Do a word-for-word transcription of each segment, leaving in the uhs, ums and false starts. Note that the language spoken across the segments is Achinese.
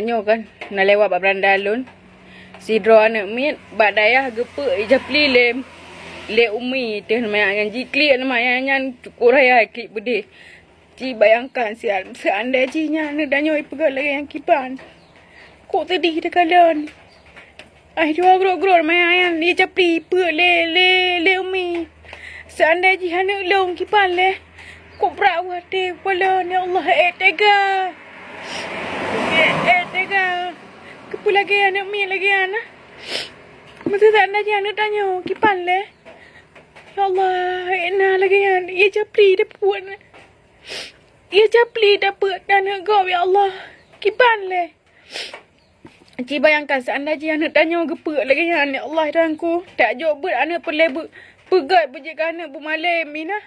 Nyoe kan, na lewat bak beuranda lôn. Sidroe aneuk miet bak dayah geupeuk ijapli lé, lé Umi teuh nama nyan, jiklik nama nyan, nyan cukôp raya klik beudeh. Ci bayangkan siat, seandai jih nyan aneuk tanyoe ipeugah lagée nyan kiban. Kok teudeh teukalon. Ai dua grok-grok maya nyan ijapli ipeuk lé, lé, lé Umi. Seandai jih aneuk lôn kiban lé. Kok brat u até ulôn, ya Allah, eh tega. Eh, eh tega. Keupeue lagée aneuk miet lagée nyan na? Meuseu seandai jih aneuk tanyoe kiban lé. Ya Allah, eh na lagée nyan. Ijapli dapeuet na. Ijapli dapeuet aneuk gob, ya Allah. Kiban lé. Ci bayangkan seandai jih aneuk tanyoe geupeuk lagée nyan, ya Allah, Tuhanku. Tak jok beuet aneuk peureulée beu-, peugét beujeuet keu aneuk beumalém, Mina.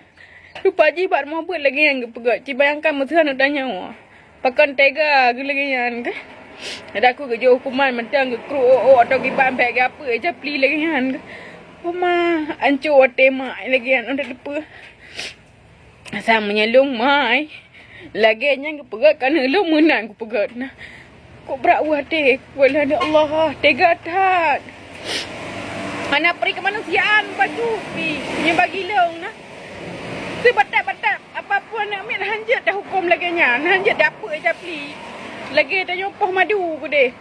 Rupa jih bak rumoh beuet lagée nyan geupeugét. Ci bayangkan meuseu aneuk tanyoe. Pakon tega geuh lagée nyan keuh. Ada aku geujok hukuman mantong geukruek ôk-ôk atau kiban bék geupeuk ijapli lagée nyan keuh. Oma, ancô até mak lagée nyan, udah deupeu. Asai meunyoe lôn mai, lagée nyan geupeugét, ka aneuk lôn meunan geupeugét na. Kok brat u até, keupeue lôn, ya Allah, tega that. Hana peuri keumanusiaan bacut pih, meunyoe bagi lôn na. Seubatat-batat, apapun aneuk miet hanjeuet tahuköm lagée nyan, hanjeuet tapeuk ijapli. Lagée tanyoe poh madu keudeh.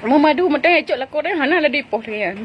Meumadu mantong icok lakoe nyan hana laju ipoh lagée nyan.